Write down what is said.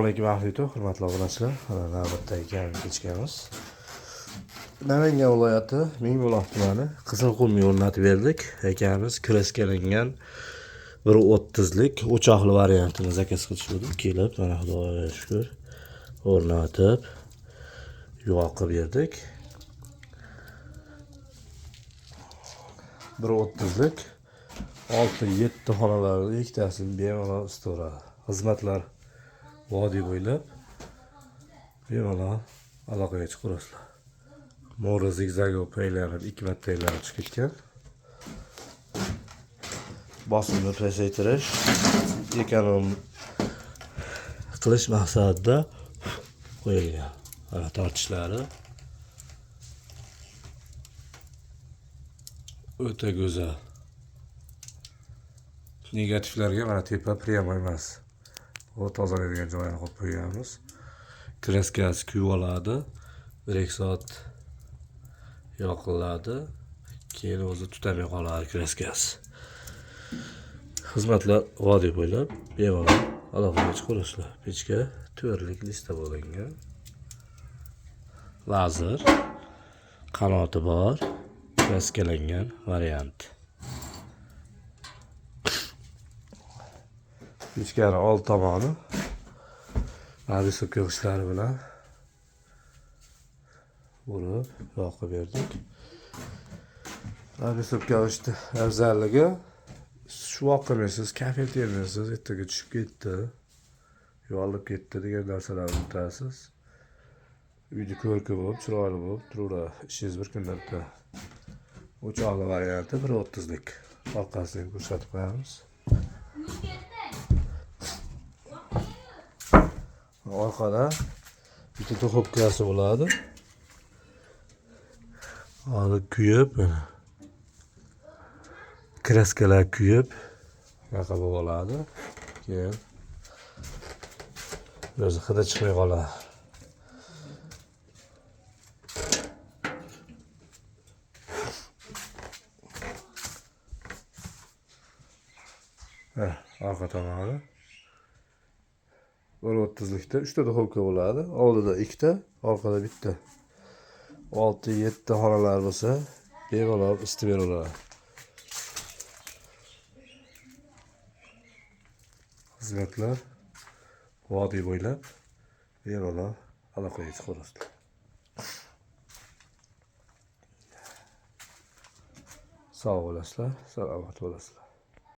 Alaykum ahli, hurmatli obunachilar. Mana navbatdagi yangi kechkamiz. Namangan viloyati Mingbuloq tumani Qizilqum o'rnatib berdik. Akamiz kraskalangan 1.30lik o'choqli variantini zakaz qilishdi. Kelib, mana Xudoga shukr, o'rnatib yoqib berdik. 1.30lik 6-7 xonalarning ikkitasini bemalol isitaveradi. Xizmatlar vodiy bo'ylab bemalol aloqaga chiqaverasizlar. Mo'ri zigzag aylanib, 2 marta aylanib chiqib ketgan. Bosimni pasaytirish, ekonom qilish maqsadida qo'yilgan. Mana tortishlari o'ta go'zal. Negativlarga mana tepa priyam emas. O tozalaydigan joyini qo'yib qo'yganmiz. Kraskasi kuyib oladi. 1-2 soat yoqiladi. Keyin o'zi tutamay qoladi kraskasi. Xizmatlar vodiy bo'ylab bemalol aloqaga chiqaverasizlar. Pechka to'rtlik lista bo'lingan. Lazer qanoti bor, kraskalangan variant. Pechkani old tomoni narisovka g'ishlari bilan urib yoqib berdik. Narisovka g'ishti afzalligi shuvoq qilmaysiz, kafel termaysiz, ertaga tushib ketdi, yorilib ketdi degan narsalarni unutasiz. Uyni ko'rki bo'lib, chiroyli bo'lib turaveradi. Ishingiz bir kunda bitta. O'choqli varianti 1.30lik. Orqasini ko'rsatib qo'yamiz. Orqada bitta duxovkasi bo'ladi. Hozir kuyib, kraskalar kuyib, bunaqa bo'lib oladi. Keyin o'zi hidi chiqmay qoladi. Arka tomoni. 1.30likda 3 ta duxovka bo'ladi. Oldida 2 ta, orqada 1 ta. 6-7 xonalar bo'lsa, bemalol isitib beraveradi. Xizmatlar vodiy bo'ylab bemalol aloqaga chiqaverasizlar. Sog' bo'lasizlar, salomat bo'lasizlar.